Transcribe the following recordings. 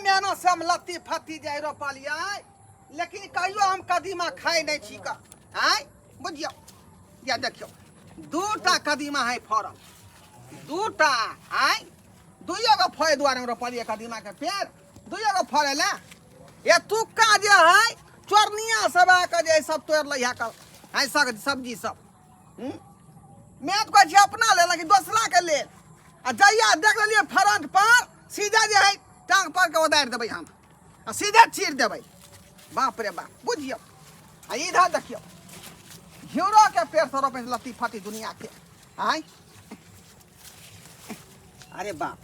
मेहनत से हम लत्ती फत्ती जे रोपलियै, लेकिन कहियो हम कदीमा खाइ नहि छी कऽ। आँय बुझियौ, या देखियौ दूटा कदीमा है फड़ल, दूटा। आँय दुइयो गो फड़े दुआरे हम रोपलियै कदीमा के पेड़, दुइयो गो फड़े ला। एतुक्का जे है चोरनिया सब आके जे सब तोड़ि लै है कऽ है सब्जी सब। मेहनत करै छियै अपना लेल लेकिन दोसराके लेल। आ जहिया देख लेलियै फ्रंट पर सीधे जे है टांग पर के ओदारि देबै हम आ सीधे चीर देबै। बाप रे बाप बुझियौ। आ इधर देखियौ घिउरो के पेड़ से रोपै लत्ती फत्ती दुनिया के। आँय अरे बाप,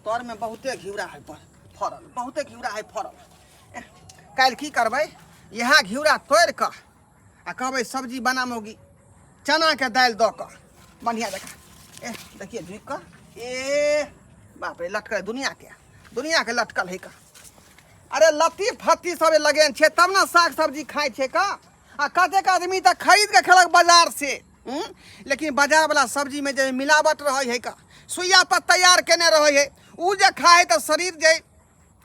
तर में बहुते घिउरा है पर फड़ल, बहुते घिउरा है फड़ल। काल्हि की करबै, इएह घिउरा तोड़ि कऽ आ कहबै सब्जी बनामोगी चनाके दालि दऽ कऽ बढ़िआँ जकाँ। ए देखिए झुकि कऽ, ए बाप रे लटकल दुनियाके, दुनियाके लटकल है कऽ। अरे लत्ती फत्ती सब लगेने छै तब ने साग सब्जी खाइ छै कऽ। आ कतेक आदमी तऽ खरीद कऽ खेलक बाजार से, लेकिन बाजारवला सब्जीमे जे मिलावट रहै है कऽ, सुइया पर तैयार केने रहै है, ओ जे खाइ है तऽ शरीर जे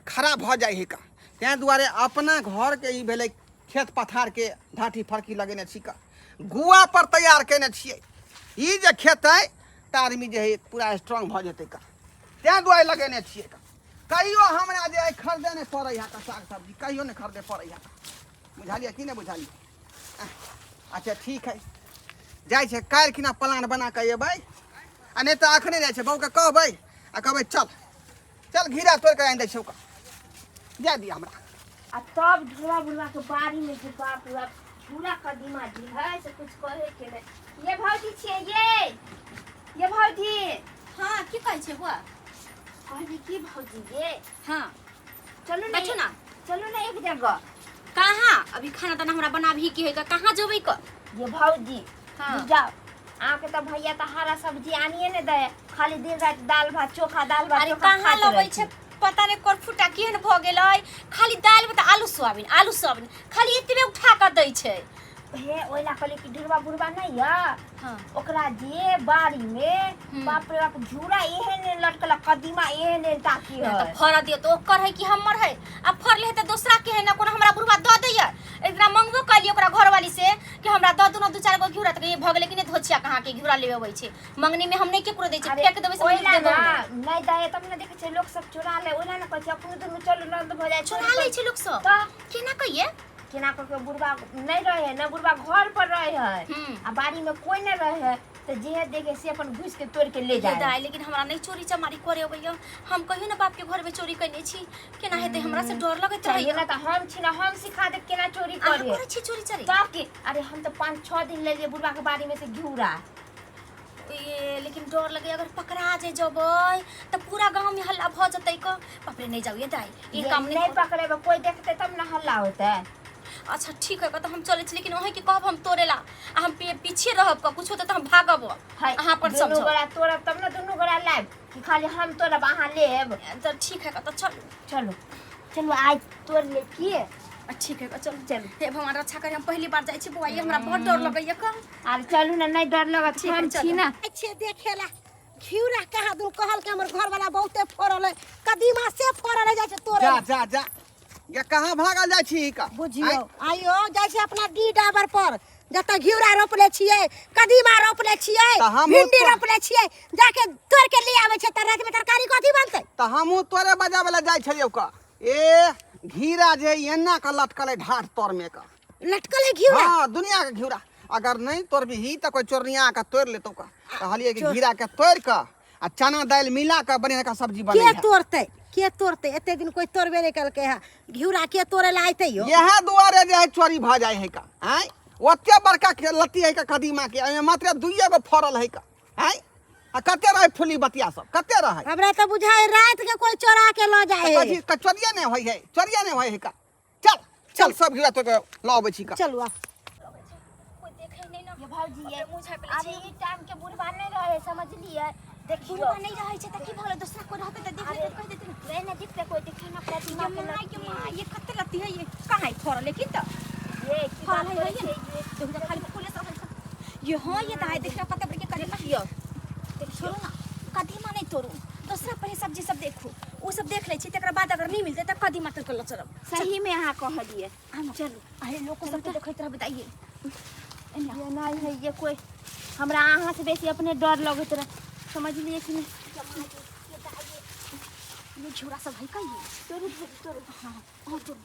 खराब भऽ जाइ है कऽ। ताहि दुआरे अपना घरके ई भेलै खेत पथारके ढाठी फड़की लगेने छी कऽ, गुआ पर तैयार केने छियै। ई जे खेतै तऽ आदमी जे है पूरा स्ट्रांग भऽ जेतै कऽ, ताहि दुआरे लगेने छियै कऽ। कहियो हमरा जे है खरीदे नहि पड़ै है कऽ साग सब्जी, कहियो नहि खरीदे पड़ै है। बुझलियै कि नहि बुझलियै? अच्छा ठीक है, जाइ छै काल्हि खिना प्लान बना कऽ एबै, आ नहि तऽ अखने जाइ छै बहूके कहबै आ कहबै चल चल घिरा तोड़ि कऽ आनि दै छौ कऽ, जाय दिअ हमरा। आ तब ढोरा बुढ़वा के बाड़ी में जे बाप रे बाप झूला कदीमा जी है से कुछ कहे के नहीं। ये भौजी छियै ये भौजी। हाँ की कहै छै बुआ? कहली की भौजी ये? हाँ चलू ना, बैठू ना। चलू ना एक जगह। कहाँ अभी खाना ताना हमरा बनाबही की है, कहाँ जेबै क? ये भौजी। हाँ। जाओ अहाँके तऽ भैया तऽ हरा सब्जी आनिए ने दे, खाली दिन राति दाल भात चोखा, दाल भात अरे चोखा कहाँ खाइत लबै रहै छै छी। पता नहि करफुटा केहन भऽ गेलै, खाली दालि भात आलू सोयाबीन, आलू सोयाबीन खाली एतबे उठा कऽ दै छै। हे ओहि ला कहलियै कि ढेरवा बुढ़वा नहि यऽ, हाँ। ओकरा जे बाड़ी में बाप रे बाप झूरा एहन लटकल, कदीमा एहन एहन ताकी तऽ है। फड़ऽ दियौ तऽ ओकर है कि हमर है, आ फड़ले है तऽ दोसरा के है ना, कोनो हमरा बुढ़वा दऽ दैया। एक दिना मंगबो कैलियै ओकरा घरवाली से कि हमरा दऽ दू ना दू चारि गो घिउरा, तऽ भऽ गेलै कि नहि धोछिया कहाँ के घिउरा लेबे अबै छै, मंगनी में हम नहि केकरो दै छियै, फेंक देबै से ओहि ला देबो ना नहि। नहि दै तब ने देखै छै लोक सब चोरा ले, ओहि ला ने कहै छै अपनो दुनू चलू नन्द भऽ जाइ चोरा लै छै लोक सब। तऽ केना कहिए? केना कऽ के बुढ़वा नहि रहै है ना, बुढ़वा घर पर रहै है आ बाड़ी में कोई नहि रहै है, तऽ जे देखे से अपन घुसि के तोड़ि के ले ये जाइ है। दाइ, लेकिन हमरा नहि चोरी चमारी करे अबैया, हम कहियो ने बाप के घर में चोरी कयने छी, केना हेतै हमरा से डर लगैत चाहिए रहैया। ना तऽ हम छी ना, हम सिखा दे केना चोरी अहाँ करे। करै छी चोरी चोरी? तब की, अरे हम तऽ 5-6 दिन लेलियै बुढ़वा के बाड़ी में से घिउरा। ए लेकिन डर लगे अगर पकड़ा जे जबै तऽ पूरा गांव में हल्ला भऽ जेतै क। बाप रे नहीं जाऊ ये दाई, ई काम नहीं नहीं करू। पकड़ेबै कोई देखतै तब ना हल्ला होतै। अच्छा ठीक है तऽ हम चलै छी, लेकिन अहीं के कहब हम तोड़े ला, आ हम पीछे रहब क, कुछ होतै तऽ हम भागब। है, अहाँ अपन दुनू समझब। गोरा तोड़ब तब ना दुनू गोरा लायब, कि खाली हम तोड़ब अहाँ लेब? तऽ ठीक है तऽ चलू। चलू चलू आज तोड़ ले की। ठीक है चलू चलू। हे भगवान रक्षा करे, हम पहली बार जाइ छी बौआ, ये हमरा बहुत डर लगैया क। आर चलू ना, नहीं डर लगत, ठीक है, हम चलू। छी ना। छै देखेला घिउरा कहाँ दूर कहल के हमर घर वाला बहुते फड़ल है, कदीमा से फड़ल है, जाइ छै तोड़े जा ला। जा जा ये कहाँ भागल जाइ छी का? बुझियौ आइयो जाइ छै अपना डी डाबर पर, जतऽ घिउरा रोपले छियै, कदीमा रोपले छियै, तऽ हमहूँ भिंडी तो- रोपले छियै, जाके तोड़ के ले आबै छै, तऽ राति में तरकारी कथी बनतै? तऽ हमहूँ तोरे बजाबै लए जाइ छलियौ का। ए घिरा जे एना का लटकल है ढाठ तर में का लटकल है घिउरा? हाँ दुनिया के घिउरा, अगर नहीं तोड़बिही तऽ कोई चोरनिया के तोड़ लेतौ का। कहलियै कि घिरा के तोड़ कऽ आ चना दालि मिला कऽ बढ़िया का सब्जी बनै के है। तोड़तै? के तोड़तै? एते दिन कोई तोड़बे नहीं कलकै है, घिउरा के तोड़े ला अयतै यो? इएह दुआरे जे है चोरी भऽ जाइ है का। आँय ओते बड़का के लत्ती है का कदीमा के, एहिमे मात्र दुइए गो फड़ल है का। आँय आ कते रहै फुली बतिया सब, कते रहै? हमरा तऽ बुझाइ राति के कोई चोरा के लऽ जाइ है। कथी क चोरिये नहि होइ है, चोरिये नहि होइ है का। चल चल सब घिरा तोड़ के लऽ अबै छी का। चलू आ। कोई देखे नहीं ना। ये भौजी ये मुँह झाँपि लै अरे छी। ई टाइम के बुढ़वा नहीं रहे, समझलियै? देखियौ बुढ़वा नहीं रहै छै तऽ की भऽ गेलै, दोसरा कोई रहतै तऽ देख लेतै, कहि देतै ने। नहीं ना दिखते कोई, देखियौ ना प्रतिमा ये के माय के लत्ती। माय, ये कते लत्ती है, ये कहाँ है फड़ल लेकिन तऽ? ये की फड़ल बात है, करै है छै ने? ये? देखू तऽ खाली फूले सब है। ये हाँ, ये तऽ है, देखियौ कते बड़के कदीमा। देखियौ। छोड़ू ना, कदीमा नहीं तोड़ू, दोसरा पहिले सब्जी सब देखू। ओ सब देख लै छी, तकर बाद अगर नहीं मिलतै तऽ कदीमा तोड़ के लऽ चलब। सही में अहाँ कहलिए। चलू, अरे लोग सबके देखैत रहबै तऽ आइए। ये नहीं है ये कोई, हमरा अहाँ से बेसी अपने डर लगैत रहे, समझलिए कि नहीं? ये झोरा सब है कहिए। तोरू तोरू। हाँ हाँ, तोरू।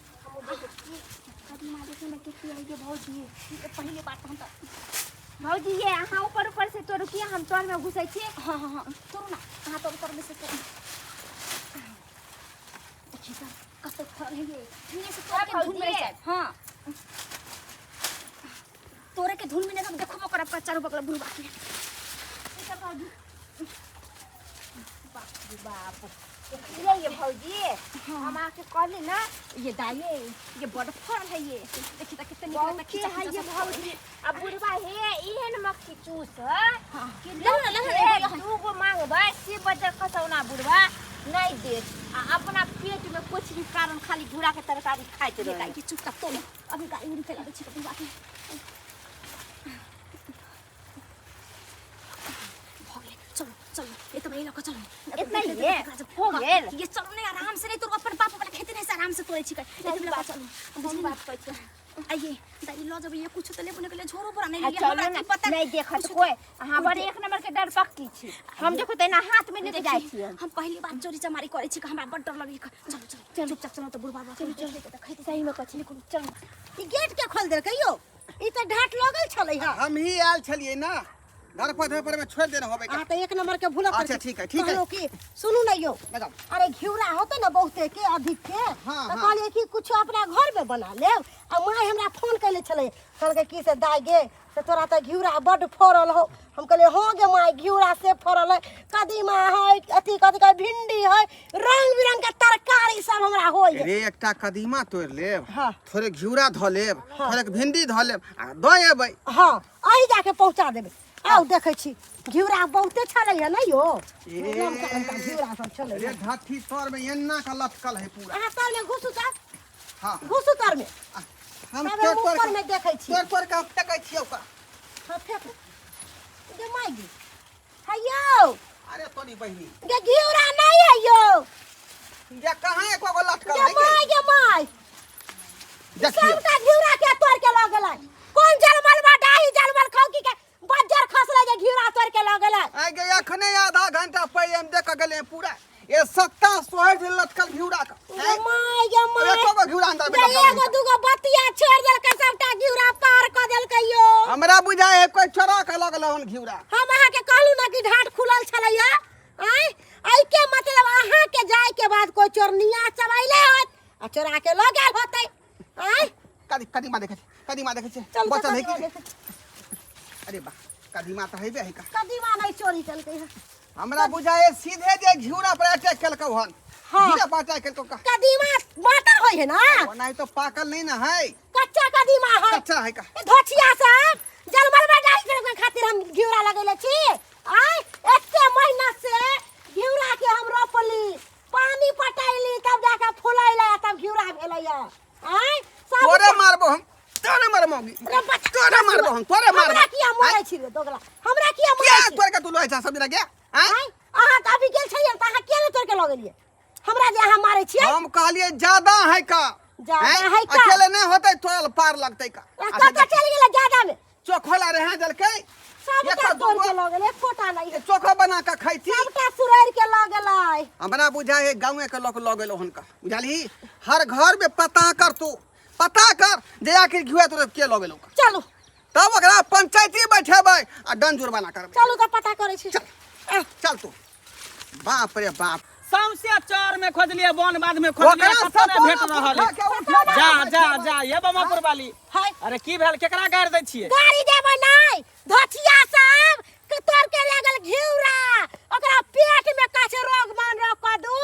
कदीमा देखिए ना कितनी है ये भौजी। ये पहले बात हम तऽ भौजी ये अहाँ ऊपर ऊपर से तोरू, किया हम तोर में घुसै छी। हाँ हाँ हाँ, तोरू ना, अहाँ तोरू, तोरू में से तोरू। देखिए सर कते फल है ये, धीरे से तोड़ के धुन में रह जाए। हाँ, तोरे के धुन में ना हम देखबो करब का चारू बगल बुढ़बा के। बाप रे बाप, देखलिए ये भौजी? हम अहाँके कहली ना। ये दाइये, ये बड़ फल है ये, देखिए त कितने निक लगता। बहुते खींचा है खींचा ये सब। भौजी, आ बुढ़बा हे एहन मक्खी चूस हाँ। कि लहु ना, लहु ना, एगो लहु। दूगो मांगबै से बजर खसौना बुढ़बा नहीं देत, आ अपना पेट में कुछ भी कारण खाली घुरा के तरकारी खाइत ये रहे। दाई के चुपचाप तोड़ो, अभी गाड़ी उड़ी फैलाबै छी बुढ़बा के। भऽ गेलै, चलू चलू, एतबे लऽ कऽ चलू। एतना ही है? हो गेल? ये चलू ने आराम से, नहीं तोर अपन बाप वाला खेती नहीं से आराम से तोड़ै छी। एतबे लऽ कऽ चलू। हम बात कहै छी। आइए दाई, लऽ जेबै ये कुछ तऽ लेबो नहि केलियै, झोरो बोरा नहि आ लेलियै। चलू हमरा ना, की पता नहीं देखत कुछ कोई। अहाँ कोई बड़ एक नंबर के डर पक्की छी। हम देखो तहिना हाथ में लेके जाइ देखी, छी हम। हम पहली बार चोरी चमारी करै छी, हमरा बड़ डर लगै। चलू चलू, चुपचाप चलू तऽ बुढ़बा चलू चलू, सही में कहै छी, चलू। ई गेट के खोल देलकै यौ? ई तऽ ढाट लगल छलै हँ। हम ही आयल छलियै ना, घर पर धर पर में छोड़ देने होबे। अहाँ तऽ एक नंबर के भूल। अच्छा, ठीक है, ठीक है। कहलहुँ कि सुनू ने यौ। लगाओ। अरे घिउरा होते ने बहुते के अधिक के, हाँ, तऽ हाँ। कहलियै कि कुछो अपना घर में बना लेब। आ माय हमरा फोन कैले छलै, कहलकै कि से दाय गे, से तोरा तऽ घिउरा बड्ड फड़ल हौ। हम कहलियै हँ गे माय, घिउरा से फड़ल है, कदीमा है, अथी कथी कहै भिंडी है, रंग बिरंग के तरकारी सब हमरा होइ है। रे एकटा कदीमा तोड़ि लेब, हाँ। थोड़े घिउरा धऽ लेब, थोड़े भिंडी धऽ लेब आ दऽ एबै। हँ, अही जाके पहुँचा देबै। आउ देखै छी, घिउरा बहुते छलै है ने यौ? ए। लमका लमका घिउरा सब छलै। रे ढट्ठी तर में एन्ना का लटकल है पूरा। अहाँ तरमे घुसू तऽ। हाँ। घुसू तरमे। हम तबे तोड़ तोड़ ऊपर में देखै छी। तोड़ तोड़ के फेंकै छियौ का। हाँ, फेंकू। गे माय गे, है यौ। अरे तोरी बहिनी। गे घिउरा नहीं है यौ। जे कहाँ एको गो लटकल गे है गे? माय गे माय। देखियौ। सबटा घिउरा के तोड़ के लऽ गेलै। कोन जलमलवा डाही जलमल खौकी के बज्जर खसलै जे घिउरा तोड़ के लऽ गेलै? आइ गे, अखने आधा घंटा पहिले हम देख के गेलियै, पूरा ये सत्ता सोहर जे लटकल घिउरा के। गे माय गे माय। एको गो घिउरा अंदर में गे लटकल एगो है। दूगो बतिया छोड़ि देलकै, सबटा घिउरा पार कऽ देलकै यौ। हमरा बुझाइ है कोई चोरा के लऽ गेलै हन घिउरा। हम अहाँके कहलहुँ ने कि ढाट खुलल छलैया। आँय, एहिके मतलब अहाँके जाय के बाद कोई चोरनिया चबैले होत आ चोरा के लऽ गेल होतै। आँय। कदी कदीमा देखै छै, कदीमा देखै छै। चल। बचल है कदीमा की? देखै छी। अरे बा, कदीमा तऽ हेबे है का। कदीमा नहीं चोरी केलकै हँ। हमरा बुझाइ है सीधे जे घिउरा पर अटैक केलकौ हन। हाँ। घिउरा पर अटैक केलकौ का। कदीमा मातर होइ है ना। ओनाही तो पाकल नहीं ना है। कच्चा कदीमा है। कच्चा है का। ए धोछिया सब जलमलवा डाही के खातिर हम घिउरा लगेले छी। आँय, एते मेहनत से घिउरा के हम रोपली, पानी पटैली, तब जाके फुलैले, तब घिउरा भेलैया। आँय, सब तोरे मारबो हम, तोरे मारबो। रे बच्चा, तोरे मारबो हम, तोरे मारबो। हमरा किया मारै छी रे दोगला? हमरा किया किया मारै छी? तोड़ के तू लोइ छा सब दिना के? आँय? आँय, अहाँ तऽ अभी गेल छलियै तऽ अहाँ किया नहि तोड़ के लऽ गेलियै? हमरा जे अहाँ मारै छियै। हम कहलियै ज्यादा है का। ज्यादा आँय? है का? अकेले नहीं होते, तोड़ल पार लगतै का। अच्छा, कतऽ चलि गेलै ज्यादा में? चोखोला रहे देलकै। सबटा एक तोड़ के दूगो लऽ गेलै, एकोटा नहि है। चोखा बना के खैती। सबटा सुरैर के लऽ गेलै। हमरा बुझाइ है गाँवे के लोक लऽ गेलो हुनका, बुझलही? हर घर में पता कर, तू पता कर जे आखिर घिउआ तोरे के लऽ गेलो। चलू। तब ओकरा पंचायती बैठेबै आ दंड जुर्माना करबै। चलू तऽ पता करै छी। चल चल तू। बाप रे बाप। सौंसे चौर में खोजलिए, वन बाध में खोजलिए, ओकरा कतौ नहि भेट सपना रहल उठा के उठा के जा जा जा। ये बमापुर वाली। हाय। अरे की भेल? केकरा गारि दै छियै? गाड़ी देबै नहि, धोछिया सब के तोड़ के ले गेल घिउरा। ओकरा पेट में काছে रोग मान रोग कऽ दू,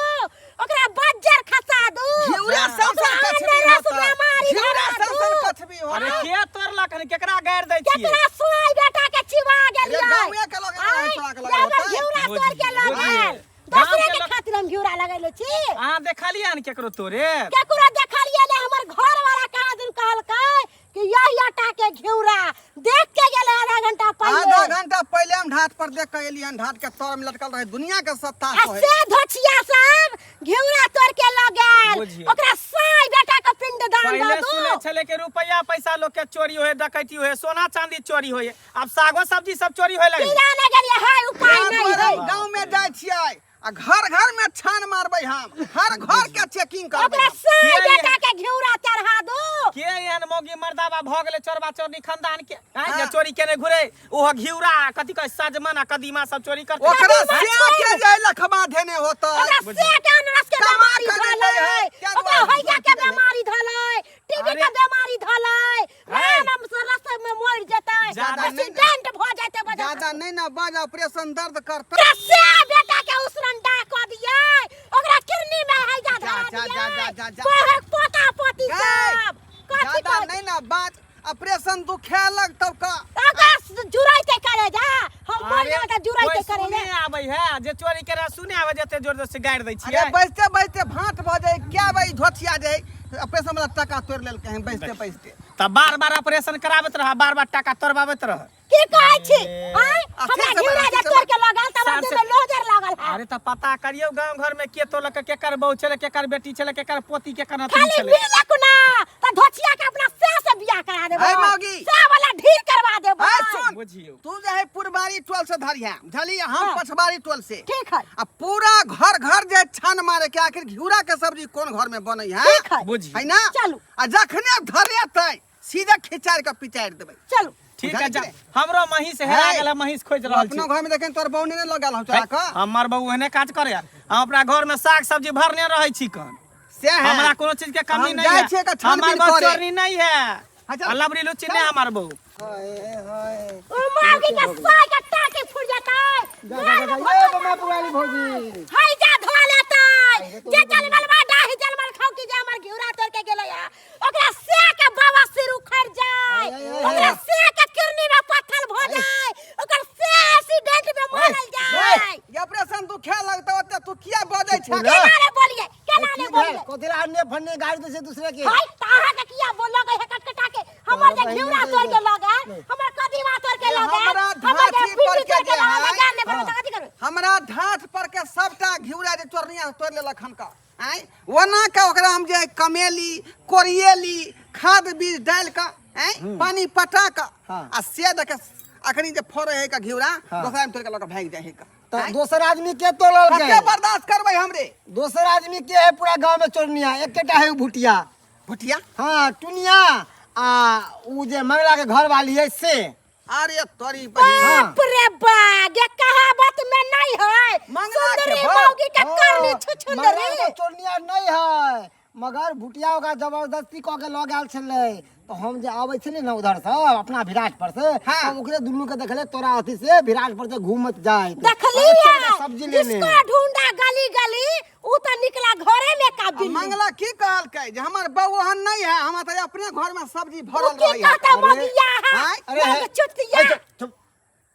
ओकरा बज्जर खसा दू। घिउरा सन सन ओकरा कछबी अनेरे होतै। बेमारी घिउरा धरा सन सन दू। कछबी अरे होतै। के तोड़लक हन? केकरा गारि दै छियै? केकरा सुनाई बेटा के चिबा गेलियै? अरे गाँवे के लोग आँय, चोरा के लऽ गेल जाबर होतै। घिउरा तोड़ के लऽ बुझिए। गेल। गाँव दोसरे के के लोग खातिर हम घिउरा लगैले छी। अहाँ देखलियै हन केकरो तोरे? केकरो देखलियै ने। हमर घर वाला कहाँ दिन कहलकै कि कि यही आटा के घिउरा देख के गेलै आधा घंटा पहिले। आधा घंटा पहिले हम ढाट पर देख के एलियन, ढाट के तर में लटकल रहे, दुनिया के सत्ता आ है। से धोछिया सब घिउरा तोड़ के लऽ गेल। बुझियौ। ओकरा साई बेटा के पिंड दान पहिले दऽ सुनै दू। छलै कि रुपैआ पैसा लोग के चोरी होए, डकैती होए, सोना चांदी चोरी होए, आब सागो सब्जी सब चोरी होए लगलै। पीरा नहि गेलियै है, उपाय ताहि नहि दुआरे है। हम गाँव में जाइ छियै आ घर घर में छान मारबै हम, हर घर के चेकिंग करबै ओकरा हम। साई किया ये- बेटा के घिउरा चढ़ा दू। के एहन मौगी मर्दाबा भऽ गेलै चोरबा चोरनी खानदान के आँय, जे हाँ। चोरी केने घुरे, ओहो घिउरा कथी कहै सजमन आ कदीमा सब चोरी करतै। ओकरा से के जे लखबा धेने होतै। ओकरा से के अनरस के कमा बीमारी के धलै, नहि है, क्या ओकरा दुआरे हैजा के बीमारी धलै, टीबी के अरे। बीमारी धलै, राम हम से रस्ते में मर जेतै, ज्यादा नहीं ना। एक्सीडेंट भ जेतै बजर। ज्यादा नहीं ना बाज, ऑपरेशन दर्द करतै। ओकरा से बेटा के उसरंडा क दियै, ओकरा किडनी में हैजा जा, धरा जा, जा, दियै। जा, जा, जा। कोहक पोता पोती गै, सब कथी ज्यादा कहै? नहीं ना बाज, ऑपरेशन दुखे लगतौ का। ओकरा जुड़ैते करे जा, हम मर अरे, जेबै त जुड़ैते कोइ करे सुने ले। आबै है जे चोरी करे सुने आबै, जते जोर जोर से गारि दै अरे छियै। बैसते बैसते भाट भऽ जाय, क्या भाई धोथिया जाय, ऑपरेशन वाला टका तोड़ि लेलकै हन बैसते बैसते। तऽ बार बार ऑपरेशन कराबैत रह, बार बार टाका तोड़बाबैत रह। की कहै छी आँय? अथी हमरा से घिउरा अथी जे से तोड़ के लगल त हमरा साँझ देह से- में लोजर लागल है। अरे तऽ पता करियौ गांव घर में के तोलक, केकर बहू छलै, केकर बेटी छलै, केकर पोती, केकर नतनी खाली छलै। मिलक ना त धोछिया के अपना से से बियाह करा देबै। है मौगी। से वाला ढीर करवा देबै। है सुन, बुझियौ। तू जे है पुरबारी टोल से धरिहा, बुझलियै? हम हाँ। पछबारी टोल से। ठीक है। आ पूरा घर घर जे छान मारे के आखिर घिउरा के सब्जी कोन घर में बनै है। ठीक है। बुझियौ। है ना? चलू। आ जखने धरेतै सीधे खिचार के पिचार देबै। चलू। ठीक है, बुझलियै जा। कि नहि? हमरो महींस हेरा है। गेल है, महींस खोजि रहल छी। अपनो घर में देखें तोर बहू ने लगल हौ चोरा कऽ। हमर बहू एहने काज करे, हम अपना घर में साग सब्जी भरने रहै छी कन। से है। हमरा कोनो चीज के कमी हम नहीं जाइ है। छियै के छानबीन हमर बहू करे। चोरनी नहीं है। हाँ, चल। आ लबरी लुच्ची नहीं हमार बहू। ओ मौगी के साय के टाके फुट जेतै। जा, जा, जा, ये बमा पुरानी भौजी। हाय जा धो लेतै। जे जलमलवा डाही जलमल खाउ की जे हमर घिउरा तोड़ के गेलै है, ओकरा से के बाबा सिर उखड़ जाय, आय, आय, आय, ओकरा आय। से के किडनी में पत्थर भ जाय, ओकर से एक्सीडेंट में मरल जाय। ये ऑपरेशन दुखे लगतौ ओते, तू किया बजै छै? केना ने बोलिए, केना ने बोलिए? कथी ला अन्य फन्ने गाड़ी दे छै दूसरे के? हाय त अहाँ के किया बोल लगे है कटकटा के? हमर जे बहिन घिउरा के तोड़ के लगे, नहीं। हमर कदीमा तोड़ के ये लगे, हमरा हमर जे ढाठी पर भिंडी के तोड़ के जे लगे, है, जान ने बनो त कथी करबै? हमरा ढाठ पर के सबटा घिउरा जे चोरनिया तोड़ लेलक हन का आँय, ओना के ओकरा हम जे कमेली कोरिएली खाद बीज डालि कऽ आँय पानी पटा कऽ हाँ। आ से दऽ के अखनी जे फड़ै है का घिउरा, हाँ। दोसरा में तोड़ के लऽ कऽ भागि जाइ है का। तऽ दोसर आदमी के तोड़ल कते बर्दाश्त करबै हमरे? दोसर आदमी के है पूरा गांव में चोरनिया, एकेटा है उ भुटिया। भुटिया? हाँ, टुनिया आ उ जे मंगला के घर वाली है से। अरे तोरी बहिन। हाँ। बाप रे बा, गे कहावत में नहीं है मंगला के सुंदरी भर। मौगी के करनी हाँ, छुछुंदरी। मंगला के चोरनिया नहीं है, मगर भुटिया ओकरा जबरदस्ती कऽ के लऽ गेल छलै। तऽ हम जे आबै छलियै ने उधर से अपना विराट पर से, हाँ। तऽ ओकरे दुनू के देखले तोरा अथी से विराट पर से घूमत जाइत। देखलियै एते बड़ा सब्जी लेने। जिसको ढूंढा गली गली उ त निकला घरे में का आ बिल्ली। मंगला की कहलकै जे हमर बहू ओहन नहीं है, हमरा तऽ अपने घर में सब्जी उ भरल की रहै है। कहता मगिया है, आँय? अरे मग चुतिया। अरे चुप।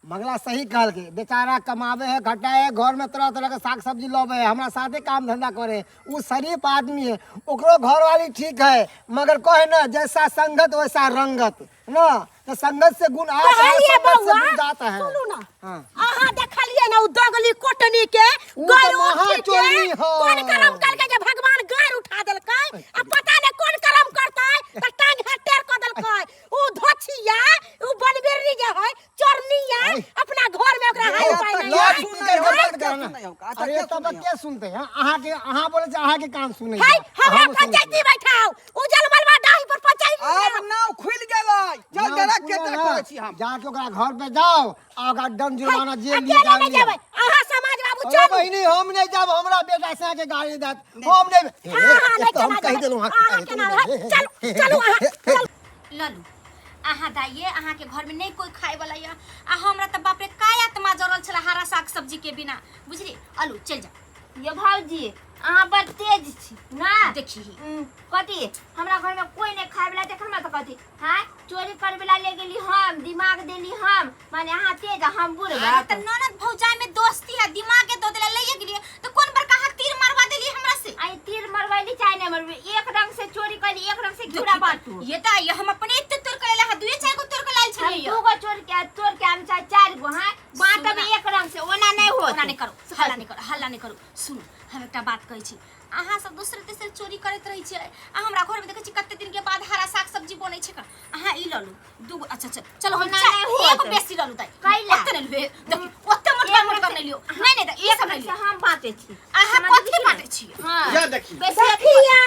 मंगला सही कहलकै, बेचारा कमावे है घटाए है, घर में तरह तरह के साग सब्जी लबे है, हमरा साथे काम धंधा करे, उ शरीफ आदमी है, ओकरो घरवाली ठीक है, मगर कहे ना जैसा संगत वैसा रंगत ना, तो संगत से गुण आता है, कहलिए संगत से बउआ, गुण जाता है। सुनू ना, हाँ। अहाँ देखलिए ना उ दगली कोटनी के, उ गैर तऽ महा उठी के, चोरनी हौ। कोन करम करके जे भगवान गैर उठा देलकै, आ पता नहीं कोन करम करतै त टांग हाथ टेढ़ क देलकै। उ धोछिया, उ बनबिरनी जे है, चोरनिया, अपना घर में ओकरा हाय उपाय नहीं लाउड है। स्पीकर के बंद करो ना। सुनै हौ, अच्छा, अरे के तब सुनै हौ? के सुनते हैं? अहाँ के, अहाँ बोले छै अहाँ के कान सुनै है, छै। हमरा हम सुनै पंचायती बैठाओ, उ जलमलवा डाही पर पंचायती आब नाव खुलि गेलै, चल नाव डायरेक्ट के खुलल चेक है। करै छी हम। जाके ओकरा घर पे जाओ आ ओकरा दंड जुर्माना जे लिए अकेले जाओ नहीं लिअ। जेबै, अहाँ समाज बाबू अरे चलू। बहिनी हम नहीं जाब, हमरा बेटा से अहाँके गाली देत, हम नहीं। हाँ, हाँ, नहीं एक तऽ हम केना कहि जेबै। देलहुँ अहाँके, अहाँ कहि केना देलहुँ। रहत? चलू, चलू अहाँ, चलू। ललू अहाँ दाइये, अहाँ के घर में नहीं कोई खाए वाला या, आ हमरा त बाप रे काय आत्मा जरल छला हरा साग सब्जी के बिना, बुझली? अलू चल जा। ये भौजी अहाँ बड़ तेज छी ना। देखी। कथी हमरा घर में कोई नहीं खाए वाला देखल में त कथी हाँ चोरी करे वाला ले गेली हम, दिमाग देली हम, माने अहाँ तेज आ हम बुढ़। अरे त ननद भौजाई में दोस्ती है, दिमाग के दो देला लइए गेलिए त कोन बड़का हाथ तीर मारवा देली हमरा से? आई तीर मरवैली चाहे नहीं मरवैली, एक रंग से चोरी कैली, एक रंग से घिउरा बाटू। ये त ये हम अपने इत्ते तोड़ के तोड़ के तोड़ के हम चाहे चार गो हां बांटब एक रंग से ओना नहीं होत। ओना नहि करू, हल्ला नहि करू, हल्ला नहि करू। सुनू, हम एकटा बात कहै छी, अहाँ सब दोसरे तेसरे चोरी करैत रहै छियै आ हमरा घरमे देखै छी कते दिन के बाद हरा साग सब्जी बनै छै। अहाँ ई लऽ लू दूगो। अच्छा अच्छा, चलो हम ओना चारि नहि होत। एगो बेसी लऽ लू दाइ। कैला? ओते नहि लू, देखियौ ओते मोटका मोटका नहि लियौ। नहि नहि दाइ, ई सब नहि से लियौ। हम बांटे छी। अहाँ कथी बाँटै छियै? हां या देखी। बेसी देखिया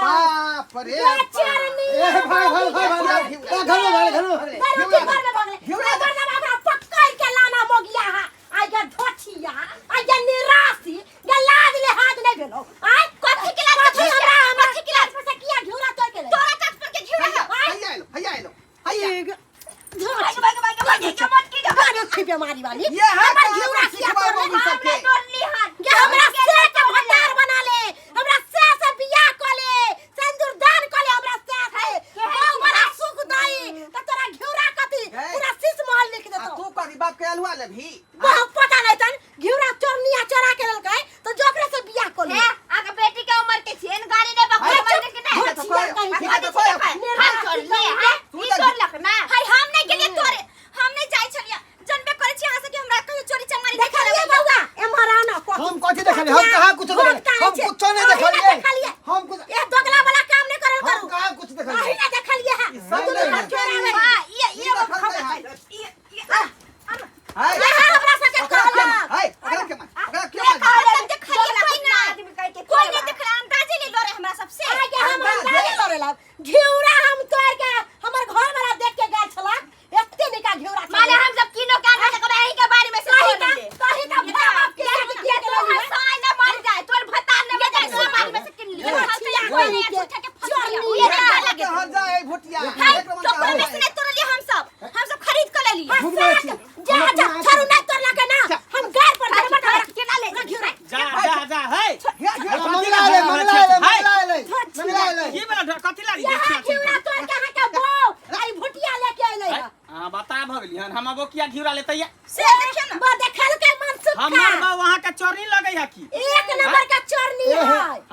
बाप रे बाप। चरनी। ए भाई भाई भाई भाई, ए, घर में भाई, घर में भाई। घर में घर में भगले घिउरा। घर में हमरा पकड़ के लाना मोगिया हा आ गे धोछिया आ गे निराशी गे लाज ले हाथ नहीं भेलो आय। कथी के लाज? कथी हमरा हमरा कथी के लाज? पर से किया घिउरा तोड़ के ले? तोरा टाट पर के घिउरा है। हैया एलो, हैया एलो, हैया। गाड़ी बीमारी वाली ये है हमर कहाँ घिउरा से किया सिखवा तोड़ ले? मौगी सबके? तोड़ ली हन। ये हमरा से के भंडार बना ले, हमरा से से बियाह क ले, सिंदूर दान क ले, हमरा से से बहु बड़ा सुख दई त तोरा घिउरा कथी गए। पूरा शीश महल लिख आ देतो। तू कथी बाप के अलुआ लेबही? बहु पता नहीं तन घिउरा चोरनिया चोरा के लेलकै त जोकरे से बियाह क ले। ए आगे बेटी के उम्र के छियन गाड़ी नहीं बकरे अरे मरने के नहीं। ठीक है तो कोई- ठीक है तो कथी कोई- छियै? हम तोड़ लिए हैं, तू ई तऽ- तोड़लक ना। हाय, हम नहीं गेलियै तोरे, हम नहीं जाइ छलियै। जनबे करै छी अहाँ सबके हमरा कहियो चोरी चमारी देखा देखलिए बौआ एम्हर आना। हम कथी देखलिए? हम कहाँ कुछ देखलिए? हम कुछो नहीं देखलिए। हम कुछ ए दोगला वाला काम नहीं करल हम करू। कहाँ कुछ देखलिए? अही ना देखलिए है। सब तू नहीं लोग है। चोरावे। हां, ये ई ये देखल है। हाय, ये हमरा सबके ओकरा के कहलक। मार, हाय, ओकरा के मार, ओकरा के मार। सब देखलिए कोई ना आदमी कह के कोई नहीं देखला, अंदाजे ले लो रे हमरा सबसे। आगे हम अंदाजे। अंदाजे लड़े लब घिउरा हम तोड़ के हमर घर वाला देख के गेल छला एते निका घिउरा छलै। माने हम सब किनो के आने के एही के बारे में से कही तोड़ ता लिए। कही ता बाप के ये साथ किया के तोहर लड़ी। साय ना मर जाए, तोर भतार ना मर जाए, तोर बारी में से किन लिए। छिया कोई नहीं के झूठा के फंस चोरनी गया। ये है। लगे। कहाँ जाए भुटिया? हाय, एक रमन टोकरा कहाँ में से जाए? नहीं तोड़लिए, हम सब खरीद के ले लिए। झूठ बोलै छी। जा जा छोड़ू नहीं तोड़ला के ना हम गार पर धरबा खरीद के ना ले घिउरा। जा जा जा, हे। घिया, घिया, मंगला एलै, मंगला एलै, मंगला एलै, मंगला एलै। की भेल? कथी लागी यहाँ घिउरा तोड़ के अहाँ के बौ आई भुटिया लेके अइलै है। हां, बता भऽ गेली हन। हम अब किया घिउरा लेतै? से देखियो ना। बा देखलकै मनसुख हमर का। बा वहां के चोरी लगै है की? एक नंबर का चोरनी है।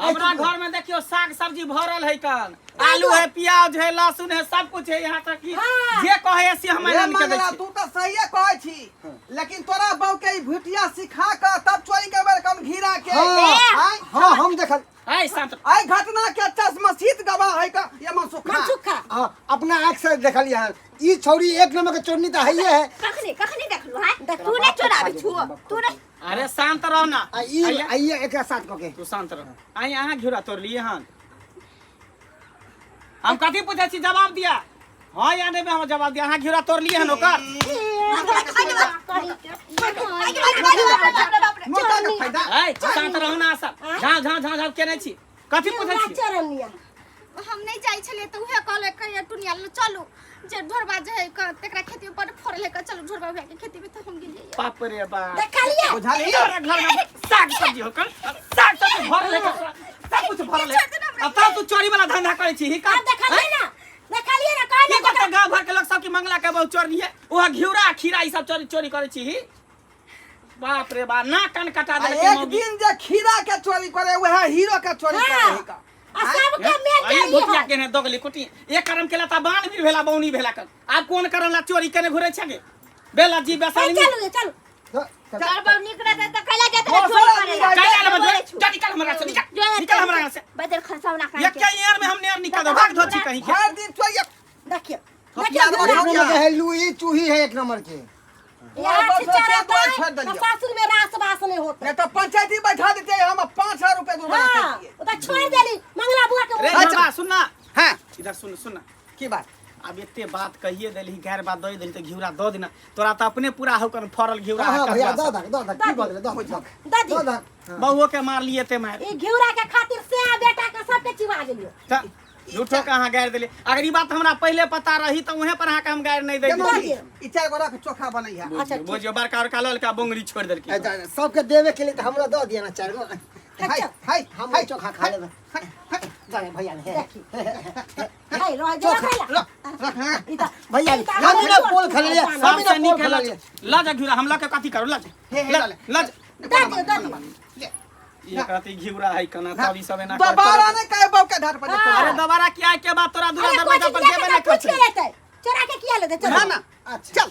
हमरा घर में देखियो साग सब्जी भरल है कन, आलू है, प्याज है, लहसुन है, सब कुछ है। यहाँ तक कि हाँ। जे कहे से हम रे आनि के दै मंगला छी। तू तऽ सहिए कहै छी, लेकिन तोरा बहू के ई भुटिया सिखा कऽ तब चोरी करबै कम घिरा के। हाँ। आय हाँ, हम देखल। है शांत। आइ घटना के चश्मशीत गवाह है का ये मनसुखा। मनसुखा। हाँ, अपना आँख से देखलिए हन। ई छौरी एक नंबर के चोरनी तऽ हइये है। कखनी कखनी देखलू हैं? तू नहीं चोराबे छुओ तू नहीं। अरे शांत रहो ना। आ ई आइए। आ ई एकरा साथ कऽ के। तू शांत रह। आई अहाँ घिउरा तोड़ लिए हन? हम कथी पूछै छी, जवाब दिया हाँ या नहीं में हम जवाब दिया। अहाँ घिउरा तोड़ लिए हन ओकर? मोटा के फायदा। है शांत रहो ना सब। झाँ झाँ झाँ झाँ केने छी? कथी पूछै घिउरा छी? चोरनिया। हम नहीं जाइ छलियै तऽ उहे कहलक कहिया टुनिया लो चलू जे ढोरबा जे है तेकरा खेती में बड फड़ल है, चलू ढोरबा भैया के खेती में, तऽ हम गेलियै। बाप रे बाप। देखलिए। बुझलही? तोरा घर में साग सब्जी होकर साग सब्जी भरल है, सब कुछ भरल है, अब तब तू चोरी वाला धंधा करै छी ही का? हम देखलिए ना, देखलिए ना कहले। की करते गांव भर के लोग सब की मंगला के बहु चोरी है, वह घिउरा खीरा ई सब चोरी चोरी करै छी ही। बाप रे बाप, ना कान कटा आ देलकै एक मौगी। दिन जे खीरा के चोरी करे वएह हीरो के चोरी करे हाँ। है का। आ सबके मेन आई चोरी भुतिया है। केने दोगली कुटी एक करम केला ता बान भी भेला बौनी भेला कर। आब कोन करम ला चोरी केने घुरै छगे बेला जी ए, बेसाली। चलू चलू। तोर बहू निक रहते त कैला जाते बहुत चोरी सारा करे ला? आदमी चल चल बजे जा, निकल हमरा से, निकल निकल हमरा से। बदल खरसावना खाए एक के यार में हम नेर निकल दो, भाग धोची कहीं के। हर दिन चोरी। देखियो थपिया देखियो। दो। एक नंबर के है, लुई चूही है एक नंबर के। यहाँ बस छिचरा बस बस छोड़ तो देलियौ। सासुर में रास बास नहीं होते। नहीं तो पंचायती बैठा देते हम 5000 रुपए जुर्माना हाँ करिए। ओ तो छोड़ देली मंगला बुआ के। रे अच्छा। बाबा सुन ना। हाँ। इधर सुन, सुन ना। की बात? अब एते बात कहिए देलही, गैर बात दऽ देलही तऽ घिउरा दऽ देना। तोरा तऽ अपने पूरा होकर फड़ल घिउरा। हाँ है भैया, कदुआ दऽ दहक, दऽ दहक। की भऽ गेलै? दऽ दहक। दऽ दी। दऽ दहक। बहुओ के मार लिए ते मार। ई घिउरा के खातिर से बेटा के सबके चिवा गेलियो। तऽ झूठो के अहाँ गारि देलियै। अगर ई बात हमरा पहिले पता रही तऽ उहें पर अहाँके हम गारि नहि दैत। दऽ ई चारि गोरा के चोखा बनै है। अच्छा, ठीक। बुझियौ बड़का बड़का ललका बोंगरी छोड़ि देलकै। अच्छा, सबके देवे के लिए तऽ हमरा दऽ दिअ ना चारि गो। हाय हाय। हम हाय चोखा खा लेबै। हाय हाय। दऽ दे भैया ने। देखी हाय रह जा चोखा। ला। रख हाँ। ई त भैया ई त हम हमरे ना चोर पोल खेललियै। छी। हम ना सबसँ पोल नीक है लऽ खेललियै। जा, लऽ जा घिउरा, हम लऽ के कथी करू? लऽ जा। हे हे लऽ लऽ लऽ जा। दऽ दियौ, दऽ दियौ। ले। ई एकरा घिउरा है कना तब ई सब एना कर- दोबारा नहीं कहे बहू के धर पर। अरे दोबारा किया के बात तोरा दूरा अरे कोई दरवाजा चीज पर लेके जेबे तऽ नहि पूछ के करतै। लेतै, चोरा के किया लेतै? चलो ना ना, चल।